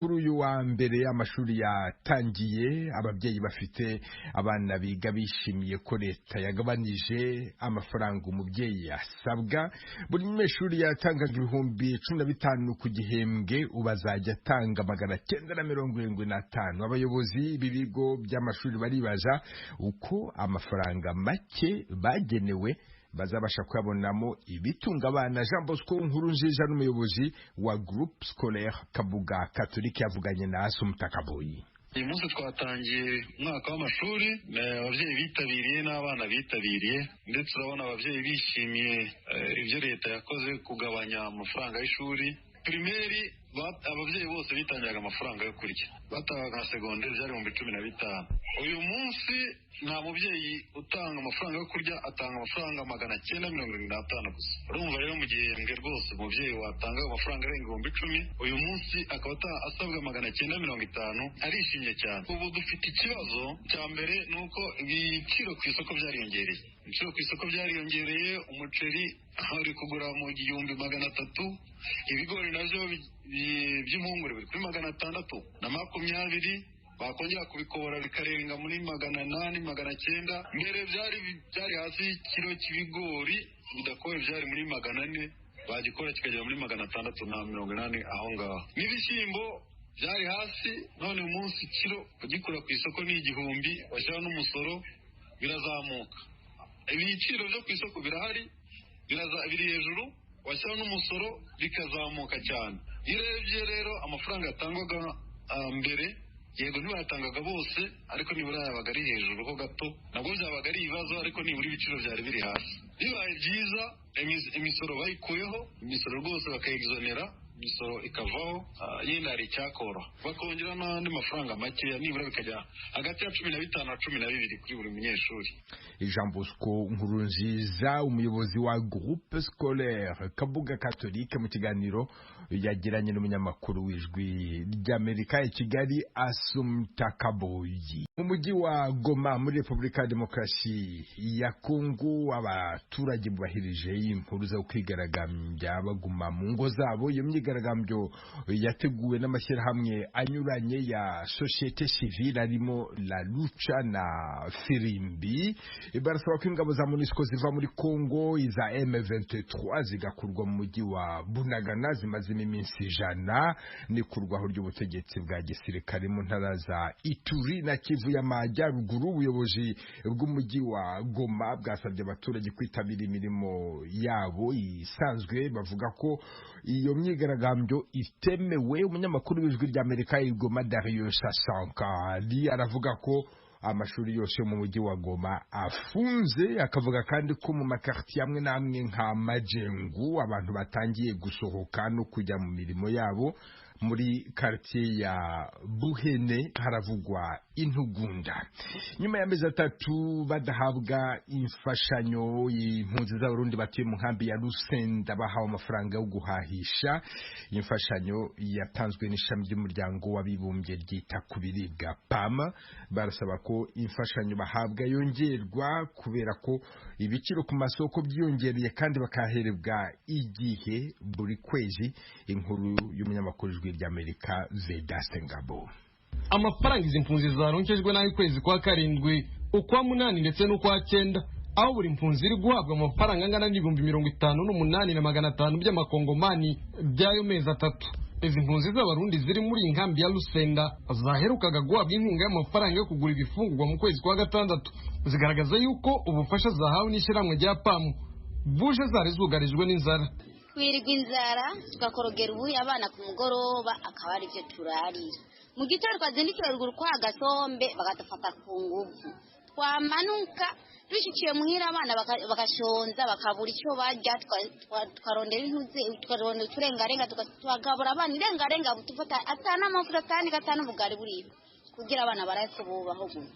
Kuri uyu wa mbere amashuri yatangiye, ababyeyi bafite abana biga bishimiye ko leta yagabanije amafaranga umubyeyi asabwa. Buri munyeshuri yatangaga 15,000 ku gihembwe, ubu azajya atanga 975. Abayobozi b'ibigo by'amashuri baribaza uko amafaranga make bagenewe bazabasha kuyabonamo ibitunga abana. Jean Bosco Nkurunziza n'umuyobozi wa Groupe Scolaire Kabuga Catholique yavuganye na Asumta Kaboyi. Uyu munsi twatangiye umwaka w'amashuri, ababyeyi bitabiriye n'abana bitabiriye, ndetse urabona ababyeyi bishimiye ibyo leta yakoze kugabanya amafaranga y'ishuri. Primaire ababyeyi bose bitangiraga amafaranga yo kurya, batangaga nka segonderi byari 15,000. Uyu munsi nta mubyeyi utanga amafaranga yo kurya, atanga amafaranga 975 gusa. Urumva rero mu gihembwe rwose umubyeyi watanga amafaranga arenga 10,000, uyu munsi akaba asabwa 950, arishimye cyane. Ubu dufite ikibazo cya mbere ni uko ibiciro ku isoko byariyongereye. Ibiciro ku isoko byariyongereye, umuceri uri kugura mu 1,300, ibigori nabyo by'impungure biri kuri 620, bakongera kubikobora bikarenga muri 800, 900. Mbere byari hasi y'ikiro cy'ibigori bidakoye byari muri 400, bagikora kikagera muri 680 aho ngaho. N'ibishyimbo byari hasi, none uyu munsi ikiro kugikura ku isoko ni 1,000, bashyiraho n'umusoro birazamuka. Ibiciro byo ku isoko birahari, biri hejuru, washyiraho n'umusoro bikazamuka cyane. Iyo urebye rero amafaranga yatangwaga mbere, yego ntibayatangaga bose, ariko nibura yabaga ari hejuru ho gato, nabwo byabaga ari ibibazo, ariko nibura ibiciro byari biri hasi. Bibaye byiza imisoro bayikuyeho, imisoro rwose bakayigizonera, imisoro ikavaho, yenda hari icyakoroha bakongera n'andi mafaranga makeya, nibura bikajya hagati ya 15 na 12 kuri buri munyeshuri. Jean Bosco Nkurunziza, umuyobozi wa Groupe Scolaire Kabuga Catholique, mu kiganiro yagiranye n'umunyamakuru w'Ijwi ry'Amerika i Kigali, Asumta Kaboyi. Mu mujyi wa Goma muri Repubulika ya Demokarasi ya Kongo, abaturage bubahirije impuruza zo kwigaragambya baguma mu ngo zabo. Iyo myigaragambyo yateguwe n'amashyirahamwe anyuranye ya société civile arimo La Lucha na Firimbi. Barasaba ko ingabo za MONUSCO ziva muri Kongo, iza M23 zigakurwa mu mujyi wa Bunagana zimazemo iminsi 100, n'ikurwaho ry'ubutegetsi bwa gisirikare mu ntara za Ituri na Kivu y'Amajyaruguru. Ubuyobozi bw'umujyi wa Goma bwasabye abaturage kwitabira imirimo yabo isanzwe, bavuga ko iyo myigaragambyo itemewe. Umunyamakuru w'Ijwi ry'Amerika i Goma, Dario Sasankali, aravuga ko amashuri yose yo mu mujyi wa Goma afunze, akavuga kandi ko mu makartier amwe n'amwe nka Majengu abantu batangiye gusohoka no kujya mu mirimo yabo. Muri quartier ya Buhene haravugwa intugunda. Nyuma y'amezi 3 badahabwa imfashanyo, impunzi z'Abarundi batuye mu nkambi ya Rusenda bahawe amafaranga yo guhahisha. Imfashanyo yatanzwe n'ishami ry'umuryango w'abibumbye ryita ku biribwa PAM. Barasaba ko imfashanyo bahabwa yongerwa kubera ko ibiciro ku masoko byiyongereye, kandi bakaherebwa igihe buri kwezi. Inkuru y'umunyamakuru Ijwi ry'Amerika, Vedaste Ngabo. Amafaranga izi mpunzi zaronkejwe n'ay'ukwezi kwa 7, ukwa 8 ndetse n'ukwa 9, aho buri mpunzi iri guhabwa amafaranga angana n'58,500 by'amakongomani by'ayo mezi 3. Izi mpunzi z'Abarundi ziri muri iyi nkambi ya Rusenda zaherukaga guhabwa inkunga y'amafaranga yo kugura ibifungurwa mu kwezi kwa 6, zigaragaza yuko ubufasha zahawe n'ishyirahamwe rya PAM buje zari zugarijwe n'inzara. Twirirwa inzara, tugakorogera ubuye abana ku mugoroba akaba ari byo turarira. Mu gitondo twazindukira ruguru kwa gasombe bakadufata ku nguvu, twamanuka dushikiye muhira abana bagashonza bakabura icyo barya, tukarondera intuze, tukarondera uturengarenga, tukagabura abana irengarenga, tufata atanu amavuta atanu gatanu ubugari buriho kugira abana barase bubaho gusa.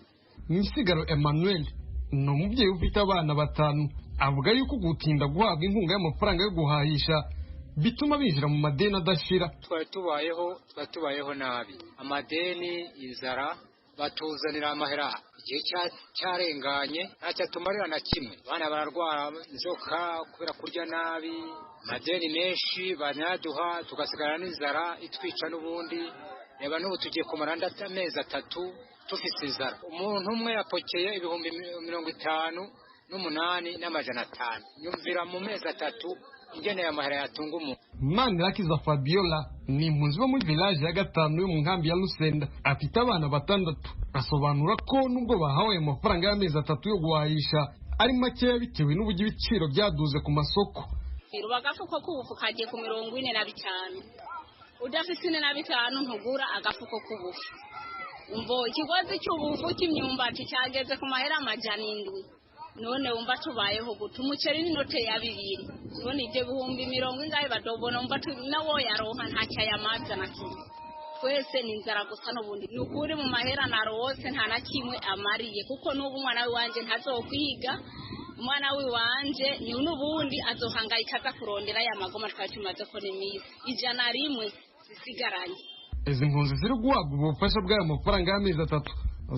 Misigaro Emmanuel ni umubyeyi ufite abana 5, avuga yuko gutinda guhabwa inkunga y'amafaranga yo guhahisha bituma binjira mu madeni adashira. Twari tubayeho nabi, amadeni, inzara, batuzanira amahera igihe cyarenganye, ntacyo atumarira na kimwe. Abana bararwara inzoka kubera kurya nabi, amadeni menshi banaduha, tugasigara n'inzara itwica n'ubundi. Reba n'ubu tugiye kumara amezi 3 tufise inzara. Umuntu umwe yapokeye 58,500. Nyumvira mu mezi 3 ingene ya mahera yatunga umuntu. Manirakiza Fabiola ni impunzi bo muri village ya 5 yo mu nkambi ya Lusenda, afite abana 6. Asobanura ko nubwo bahawe amafaranga y'amezi 3 yo guhahisha ari makeya bitewe n'uburyo ibiciro byaduze ku masoko. Agafuko k'ubufu kagiye ku 45. Udafise 45 ntugura agafuko k'ubufu. Umvo ikigozi cy'ubufu cy'imyumbati cyageze ku mahera 700. None wumva tubayeho gute? Umuceri n'inote ya 2. None ibyo 40,000 ingahe badobona, umva nawo yaronka ntacyo yamaza na kimwe. Twese ni inzara gusa n'ubundi. Ni ukuri mu mahera narose nta na kimwe amariye, kuko n'ubu umwana wanje ntazokwiga. Umwana wanje ni n'ubundi azohangayika aza kurondera ya magoma twari tumaze ko ni misi 101 zisigaranye. Izi mpunzi ziri guhabwa ubufasha bw'aya mafaranga y'amezi 3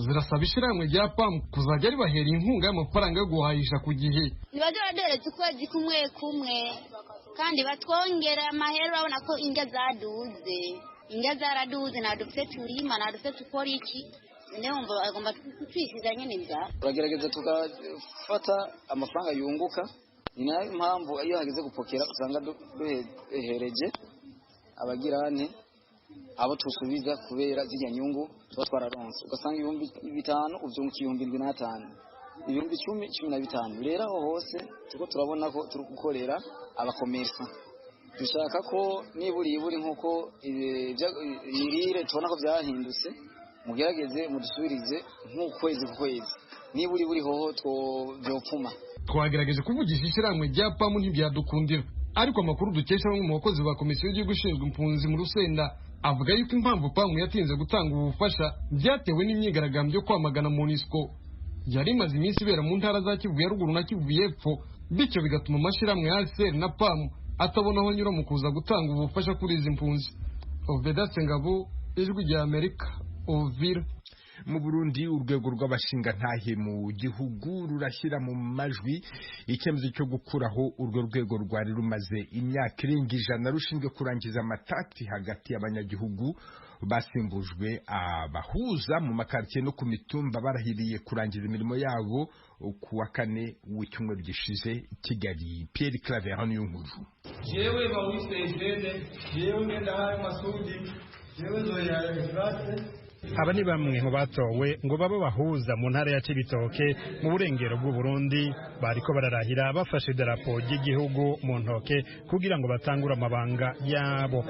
zirasaba ishyirahamwe rya PAM kuzajya ribahera inkunga y'amafaranga yo guhahisha ku gihe. Nibaze baraduhereza ukwezi kumwe kumwe, kandi batwongera amahera. Urabona ko indya zaduze, indya zaraduze, nta dufite turima, nta dufite dukora iki. Wumva bagomba kutwisiza nyine inzara. Turagerageza tugafata amafaranga yunguka, ni nayo mpamvu iyo hageze gupokera usanga duhereje abagirane abo tusubiza kubera zirya nyungu tuba twararonse. Ugasanga 5,000 uvyunguka 7,500, 10,000 15. Rero aho hose turiko turabona ko turi gukorera abakomersa. Dushaka ko niburi nkuko imirire tubona ko vyahindutse, mugerageze mudusubirize nk'ukwezi ku kwezi, niburi buri hoho twovyopfuma. Twagerageje kuvugisha ishyirahamwe rya PAM ntibyadukundira, ariko amakuru dukesha bamwe mu bakozi ba komisiyo y'igihugu ishinzwe impunzi mu Rusenda avuga yuko impamvu PAM yatinze gutanga ubufasha byatewe n'imyigaragambyo yo kwamagana MONUSCO yari imaze iminsi ibera mu ntara za Kivu ya ruguru na Kivu y'epfo, bityo bigatuma amashyirahamwe ya ACR na PAM atabona aho anyura mu kuza gutanga ubufasha kuri izi mpunzi. Ovedaste Ngabo, Ijwi rya Amerika, Uvira. Mu Burundi urwego rw'abashingantahe mu gihugu rurashyira mu majwi icyemezo cyo gukuraho urwo rwego rwari rumaze imyaka irenga 100 rushinzwe kurangiza amatati hagati y'abanyagihugu. Basimbujwe abahuza mu makartier no ku mitumba barahiriye kurangiza imirimo yabo ku wa 4 w'icyumweru gishize. Kigali, Pierre Claver niyo nkuru. Jewe Bawise Ejene, jewe Ngendahayo Masudi, jewe Zoya Efrate. Aba ni bamwe mu batowe ngo babe bahuza mu ntara ya Cibitoke mu burengero bw'u Burundi, bariko bararahira bafashe idarapo ry'igihugu mu ntoke kugira ngo batangure amabanga yabo.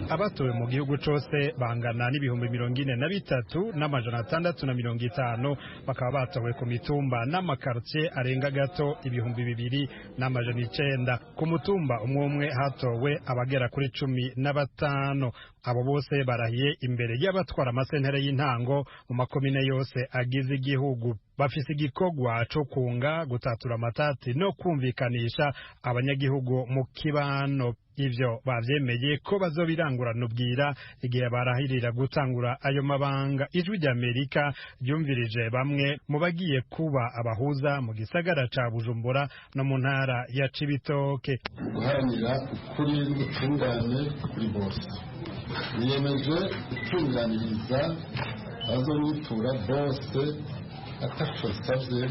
Abatowe mu gihugu cose bangana n'43,650, bakaba batowe ku mitumba n'amakartie arenga gato 2,900. Ku mutumba umwe umwe hatowe abagera kuri 15. Abo bose barahiye imbere y'abatwara amasentere y'intango mu makomine yose agize igihugu. Bafise igikorwa co kunga, gutatura amatati no kumvikanisha abanyagihugu mu kibano. Ivyo bavyemeye ko bazobirangurana ubwira igihe barahirira gutangura ayo mabanga. Ijwi ry'Amerika ryumvirije bamwe mu bagiye kuba abahuza mu gisagara ca Bujumbura no mu ntara ya Cibitoke. Guharanira ukuri n'ubutungane kuri bose, niyemeje gutunganiriza abazomwitura bose ataco nsavye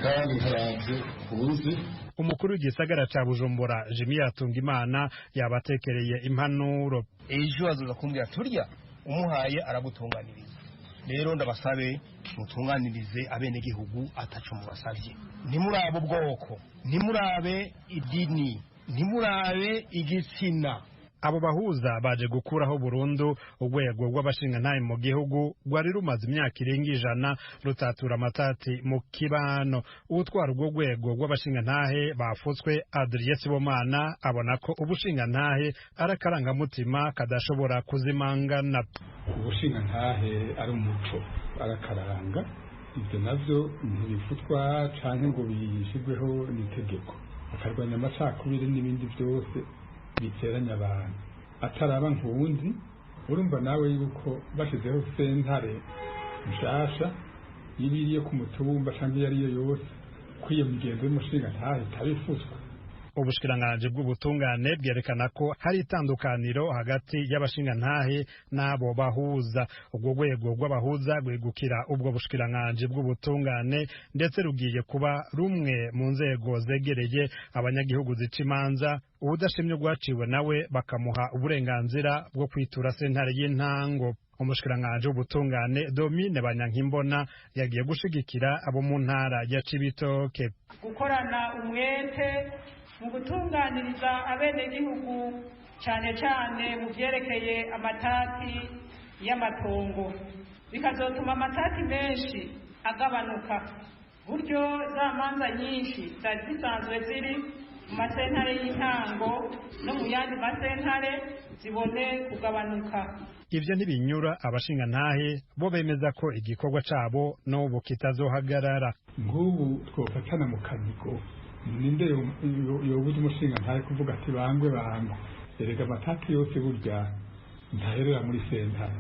kandi ntaravye ubuzi. Umukuru w'igisagara ca Bujumbura Jimmy Hatungimana yabatekereye impanuro. Ejo azoza kumbwira turya umuhaye aragutunganiriza. Rero ndabasabe mutunganirize abenegihugu ataco mubasavye. Ntimurabe ubwoko, ntimurabe idini, ntimurabe igitsina. Abo bahuza baje gukuraho burundu urwego rw'abashingantahe mu gihugu rwari rumaze imyaka irenga 100 rutatura amatati mu kibano. Utwara urwo rwego rw'abashingantahe bafutswe Adrien Sibomana abona ko ubushingantahe ari akarangamutima kadashobora kuzimangana. Ubushingantahe ari umuco, arakaranga, ibyo navyo ntibifutwa canke ngo bishyirweho n'itegeko, akarwanya amacakubiri n'ibindi byose biteranya abantu. Ataraba nkunzi, urumva nawe yuko bashyizeho sentare nshasha ibiriye ku mutumba cyangwa iyo ariyo yose, ko iyo migenzo y'umushingantahe itabifutwa. Ubushikiranganji bw'ubutungane bwerekana ko hari itandukaniro hagati y'abashingantahe n'abo bahuza. Ubwo rwego rw'abahuza rwegukira ubwo bushikiranganji bw'ubutungane, ndetse rugiye kuba rumwe mu nzego zegereye abanyagihugu zica imanza. Uwudashimye urwaciwe nawe bakamuha uburenganzira bwo kwitura sentare y'intango. Umushikiranganji w'ubutungane Domine Banyankimbona yagiye gushigikira abo mu ntara ya Cibitoke. Gukorana umwete mu gutunganiriza abenegihugu, cyane cyane mu byerekeye amatati y'amatongo, bikazotuma amatati menshi agabanuka, buryo za manza nyinshi zari zisanzwe ziri mu masentare y'intango no mu yandi masentare zibone kugabanuka. Ivyo ntibinyura abashingantahe, bo bemeza ko igikorwa cabo n'ubu kitazohagarara. Nk'ubu twofatana mu kanigo, ninde yobuza umushingantahe kuvuga ati bangwe bangwe? Erega amatati yose burya ntaherera muri sentare.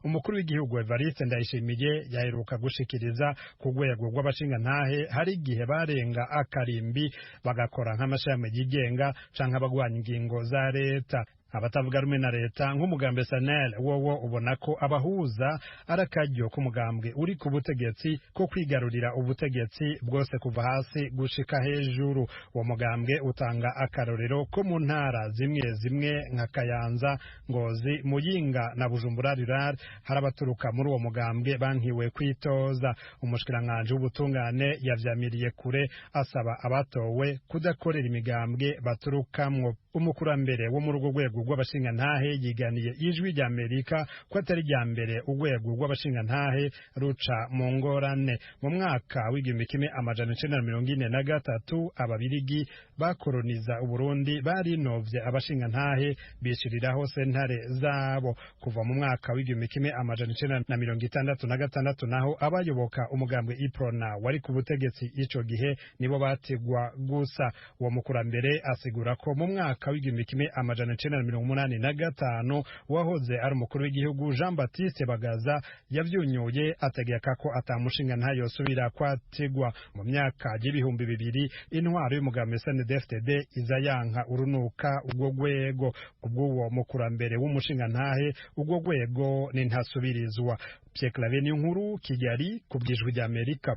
Umukuru w'igihugu Evariste Ndayishimiye yaheruka gushikiriza ku rwego rw'abashingantahe hari igihe barenga akarimbi bagakora nk'amashami yigenga canke abagwanya ingingo za leta. Abatavuga rumwe na leta nk'umugambwe Sanel wowo ubona ko abahuza ari akaryo k'umugambwe uri ku butegetsi ko kwigarurira ubutegetsi bwose kuva hasi gushika hejuru. Uwo mugambwe utanga akarorero ko mu ntara zimwe zimwe nka Kayanza, Ngozi, Muyinga na Bujumbura Rural hari abaturuka muri uwo mugambwe bankiwe kwitoza. Umushikiranganji w'ubutungane yavyamiriye kure, asaba abatowe kudakorera imigambwe baturukamwo. Umukurambere wo muri urwo rwego rw'abashingantahe yiganiye Ijwi rya Amerika ko atari rya mbere urwego rw'abashingantahe ruca mu ngorane. Mu mwaka w'1943 Ababirigi bakoroniza Uburundi barinovye abashingantahe, bishiriraho sentare zabo. Kuva mu mwaka w'1966 naho abayoboka umugambwe Iprona wari ku butegetsi ico gihe nibo bategwa gusa. Uwo mukurambere asigura ko mu mwaka w'1985 wahoze ari umukuru w'igihugu Jean Baptiste Bagaza yavyunyuye, ategeka ko atamushinga ntayosubira kwategwa. Mu myaka y'ibihumbi 2000 intwaro y'umugambi CNDD-FDD iza yanka urunuka urwo rwego. Kubw'uwo mukurambere w'umushinga ntahe, urwo rwego ni ntasubirizwa. Pierre Claver Niyonkuru, Kigali, ku bw'Ijwi ry'Amerika.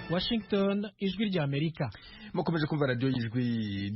Washington, Ijwi ry'Amerika. Mukomeje kumva radiyo y'Ijwi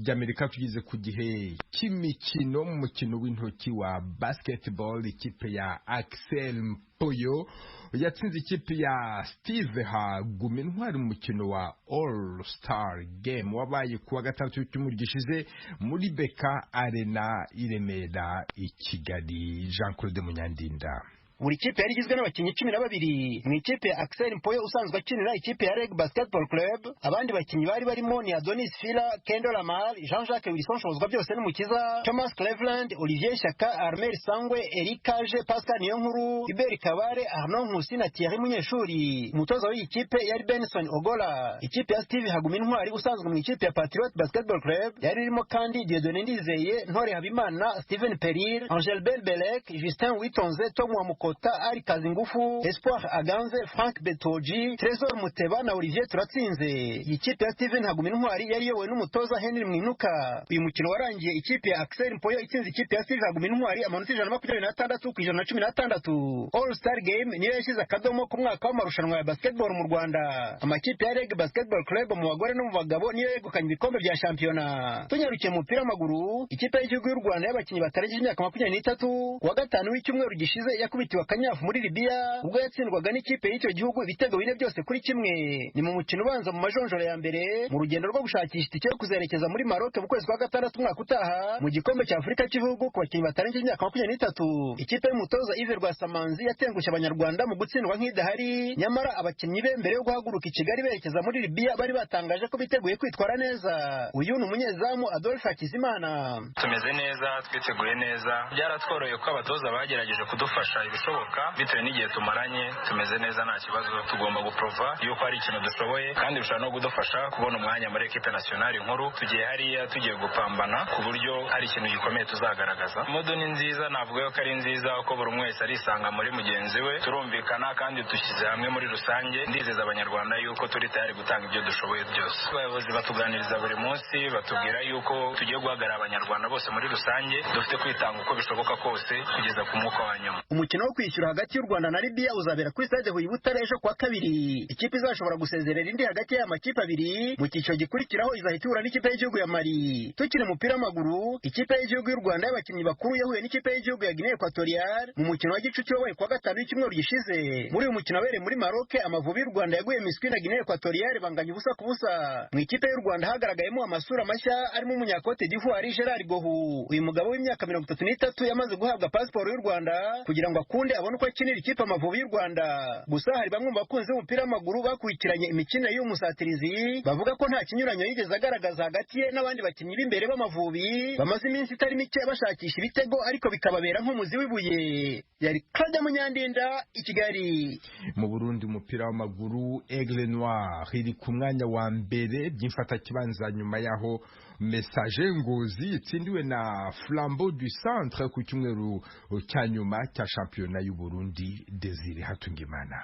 ry'Amerika. Tugeze ku gihe cy'imikino. Mu mukino w'intoki wa basketball, ikipe ya Axel Mpoyo yatsinze ikipe ya Steve Haguma Intwari mu mukino wa All Star Game wabaye kuwa gatandatu w'icyumweru gishize muri BK Arena i Remera i Kigali. Jean Claude Munyandinda. Buri kipe yari igizwe n'abakinnyi 12. Mu ikipe ya Axel Mpoyo usanzwe akinira ikipe ya REG Basketball Club, abandi bakinnyi bari barimo ni Adonis Fila, Kendo Lamar, Jean-Jacques Wilson Shozwa byose n'Umukiza, Thomas Cleveland, Olivier Shaka, Armel Sangwe, Eric Kaje, Pascal Niyonkuru, Hubert Kabare, Arnaud Nkusi na Thierry Munyeshuri. Umutoza w'iyi kipe yari Benson Ogola. Ikipe ya Steve Haguma Intwari usanzwe mu ikipe ya Patriot Basketball Club yari irimo kandi Dieudonné Ndizeye, Ntore Habimana, Steven Perir, Angelbert Belek, Justin Witonze, Tom Wamuko Kota, Ali Kazingufu, Espoir Aganze, Frank Betoji, Trésor Muteba na Olivier Turatsinze. Iyi kipe ya Steven Haguma Intwari yari iyobowe n'umutoza Henry Mwinuka. Uyu mukino warangiye ikipe ya Axel Mpoyo itsinze ikipe ya Steven Haguma Intwari amanota 126 ku 116. All Star Game niyo yashyize akadomo ku mwaka w'amarushanwa ya basketball mu Rwanda. Amakipe ya REG Basketball Club mu bagore no mu bagabo niyo yegukanye ibikombe bya shampiyona. Tunyarukiye mu mupira w'amaguru, ikipe y'igihugu y'u Rwanda y'abakinnyi batarengeje imyaka 23 kuwa gatanu w'icyumweru gishize yakubitiwe akanyafu muri Libya ubwo yatsindwaga n'ikipe y'icyo gihugu ibitego 4-1. Ni mu mukino ubanza mu majonjora ya mbere mu rugendo rwo gushakisha itike yo kuzerekeza muri Maroc mu kwezi kwa gatandatu umwaka utaha mu gikombe cya Afurika cy'ibihugu ku bakinnyi batarengeje imyaka 23. Ikipe y'umutoza Yves Rwasamanzi yatengushye Abanyarwanda mu gutsindwa nk'idahari, nyamara abakinnyi be mbere yo guhaguruka i Kigali berekeza muri Libya bari batangaje ko biteguye kwitwara neza. Uyu ni umunyezamu Adolphe Hakizimana. Tumeze neza, twiteguye neza, byaratworoheye ko abatoza bagerageje kudufasha ibishoboka. Birashoboka bitewe n'igihe tumaranye, tumeze neza, nta kibazo. Tugomba guprova yuko hari ikintu dushoboye, kandi bishobora no kudufasha kubona umwanya muri ekipe nationale nkuru. Tugiye hariya tugiye gupambana ku buryo hari ikintu gikomeye tuzagaragaza. Mood ni nziza, navuga ko ari nziza kuko buri umwe wese arisanga muri mugenzi we, turumvikana kandi dushyize hamwe muri rusange. Ndizeza Abanyarwanda yuko turi tayari gutanga ibyo dushoboye byose. Abayobozi batuganiriza buri munsi, batubwira yuko tugiye guhagarara Abanyarwanda bose muri rusange, dufite kwitanga uko bishoboka kose kugeza ku mwuka wa nyuma. Umukino wo kwishyura hagati y'u Rwanda na Libya uzabera kuri stade Huye Butare ejo kuwa kabiri. Ikipe izashobora gusezerera indi hagati y'aya makipe abiri mu cyiciro gikurikiraho izahita ihura n'ikipe y'igihugu ya Mali. Tukiri umupira w'amaguru, ikipe y'igihugu y'u Rwanda y'abakinnyi bakuru yahuye n'ikipe y'igihugu ya Guinea Equatorial mu mukino wa gicuti wabaye kuwa gatanu w'icyumweru gishize. Muri uyu mukino wabereye muri Maroc, Amavubi y'u Rwanda yaguye miswi na Guinea Equatorial banganya 0-0. Mu ikipe y'u Rwanda hagaragayemo amasura mashya arimo umunyakote d'Ivoire Gerard Gohu. Uyu mugabo w'imyaka 33 yamaze guhabwa pasiporo y'u Rwanda kugira ngo akunde abone uko akinira ikipe Amavubi y'u Rwanda. Gusa hari bamwe mu bakunzi b'umupira w'amaguru bakurikiranye imikino y'uyu musatirizi bavuga ko nta kinyuranyo yigeze agaragaza hagati ye n'abandi bakinnyi b'imbere b'Amavubi bamaze iminsi itari mike bashakisha ibitego, ariko bikababera nk'umuzi w'ibuye. Yari Claude Munyandinda i Kigali. Mu Burundi umupira w'amaguru, Aigle Noir iri ku mwanya wa mbere by'imfatakibanza nyuma yaho Messager Ngozi itsindiwe na Flambeau du Centre ku cyumweru cya nyuma cya shampiyona y'u Burundi. Desire Hatungimana.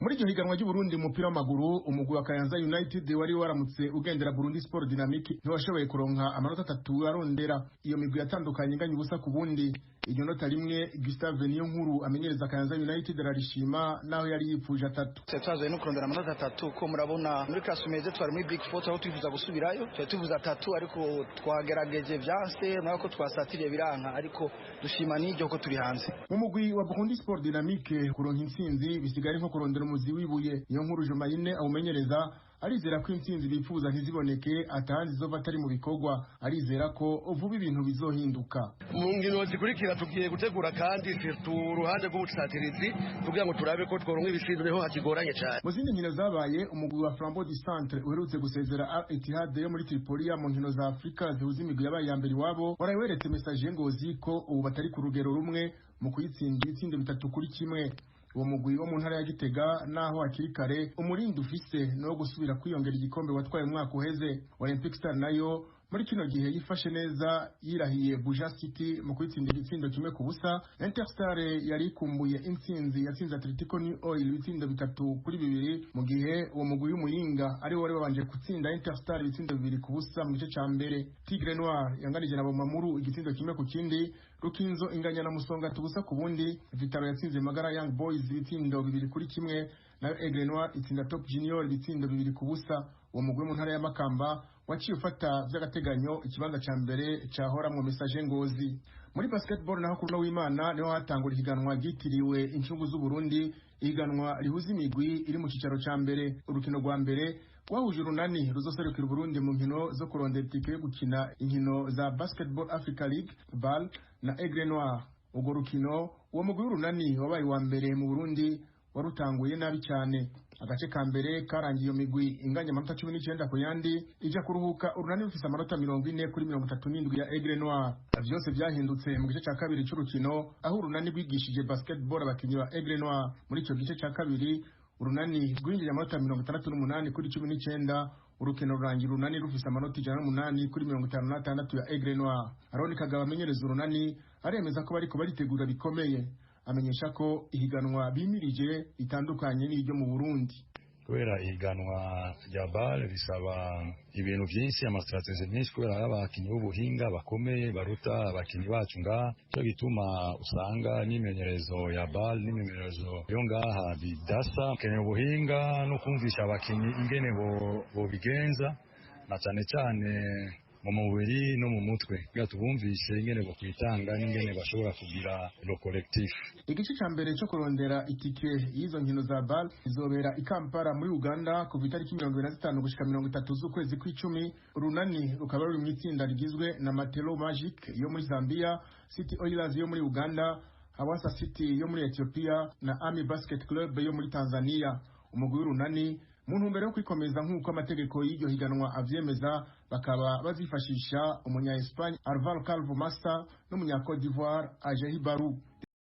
Muri iryo higanwa ry'Uburundi umupira w'amaguru, umugwi wa Kayanza United wari waramutse ugendera Burundi Sport Dynamic ntiwashoboye kuronka amanota 3 arondera. Iyo migwi yatandukanye inganya 0-0. Iryo nota rimwe Gustave Niyonkuru amenyereza Kayanza United ararishima naho yari yipfuje 3. Twazoye no kurondera amanota 3 ko murabona muri classe meze twari muri Big Four aho twifuza gusubirayo, twari tuvuza 3 ariko twagerageje vyanse, murabona ko twasatiriye biranka, ariko dushima n'iryo ko turi hanze. Mu mugwi wa Burundi Sport Dynamic kuronka intsinzi bisigaye nko kurondera umuzi wibuye. Niyo nkuru Jumayine awumenyereza arizera ko intsinzi bifuza ntiziboneke atahanze izova atari mu bikorwa, arizera ko vuba ibintu bizohinduka. Mu nkino zikurikira tugiye gutegura kandi uruhande rw'ubusatirizi kugira ngo turabe ko tworonka ibisindo niho hakigoranye cyane. Mu zindi nkino zabaye, umugwi wa Flambeau du Centre uherutse gusezera Al Ittihad yo muri Tripolia mu nkino za Afrika zihuza imigwi yabaye ya mbere iwabo, waraye weretse Messager Ngozi ko ubu batari ku rugero rumwe mu kuyitsinda ibitsindo 3-1. Uwo mugwi wo mu ntara ya Gitega naho hakiri kare umurindi ufise no gusubira kwiyongera igikombe watwaye umwaka uheze. Olympic Star nayo muri kino gihe yifashe neza, yirahiye Buja City mu kuyitsinda igitsindo 1-0. Interstar yari ikumbuye intsinzi, yatsinze Atletico New Oil ibitsindo 3-2, mu gihe uwo mugwi w'Umuyinga ari wo wari wabanje gutsinda Interstar ibitsindo 2-0 mu gice ca mbere. Tigre Noir yanganije na Bomamuru igitsindo 1-1, Rukinzo inganya na Musonga 0-0, Vitaro yatsinze Magara Young Boys ibitsindo 2-1, nayo Aigle Noir itsinda Top Junior ibitsindo 2-0. Uwo mugwi mu ntara ya Makamba waciye ufata vy'agateganyo ikibanza ca mbere cahoramwo Messager Ngozi. Muri basketball naho kuri w'Imana niho hatangura ihiganwa ryitiriwe incungu z'u Burundi, ihiganwa rihuza imigwi iri mu cicaro ca mbere. Urukino rwa mbere rwahuje Urunani ruzoserukira Uburundi mu nkino zo kurondera itike yo gukina inkino za Basketball Africa League BAL na Aigle Noir. Urwo rukino uwo mugwi w'Urunani wabaye wa mbere mu Burundi warutanguye nabi cyane. Agace ka mbere karangiye iyo migwi inganya amanota 19 ku yandi, ija kuruhuka Urunani rufise amanota 40 kuri 37 ya Aigle Noir. Vyose vyahindutse mu gice ca kabiri c'urukino aho Urunani rwigishije basketball abakinyi ba Aigle Noir. Muri ico gice ca kabiri Urunani rwinjije amanota 68 kuri 19, urukino rurangira Urunani rufise amanota 108 kuri 56 ya Aigle Noir. Aroni Kagabo amenyereza Urunani aremeza ko bariko baritegura bikomeye, amenyesha ko ihiganwa bimirije itandukanye n'iryo mu Burundi. Kubera ihiganwa rya BAL risaba ibintu byinshi, amastrategie menshi, kubera abakinyi b'ubuhinga bakomeye baruta abakinyi bacu ngaha. Cyo gituma usanga n'imyimenyerezo ya BAL n'imyimenyerezo yo ngaha bidasa. Keneye ubuhinga no kumvisha abakinyi ingene bobigenza, na cyane cyane mu mubiri no mu mutwe, kugira tubumvishe ingene bokwitanga n'ingene bashobora kugira lo collectif. Igice ca mbere cyo kurondera itike y'izo nkino za BAL izobera i Kampala muri Uganda kuva itariki 25 gushika 30 z'ukwezi kw'icumi. Urunani rukaba ruri mu itsinda rigizwe na Matelo Magic yo muri Zambia, City Oilers yo muri Uganda, Hawassa City yo muri Ethiopia na Army Basket Club yo muri Tanzania. Umugwi w'Urunani mu ntumbero yo kwikomeza nk'uko amategeko y'iryo higanwa avyemeza, bakaba bazifashisha umunya Espagne Alvaro Calvo Massa n'umunya Cote d'Ivoire Ajehi Baru.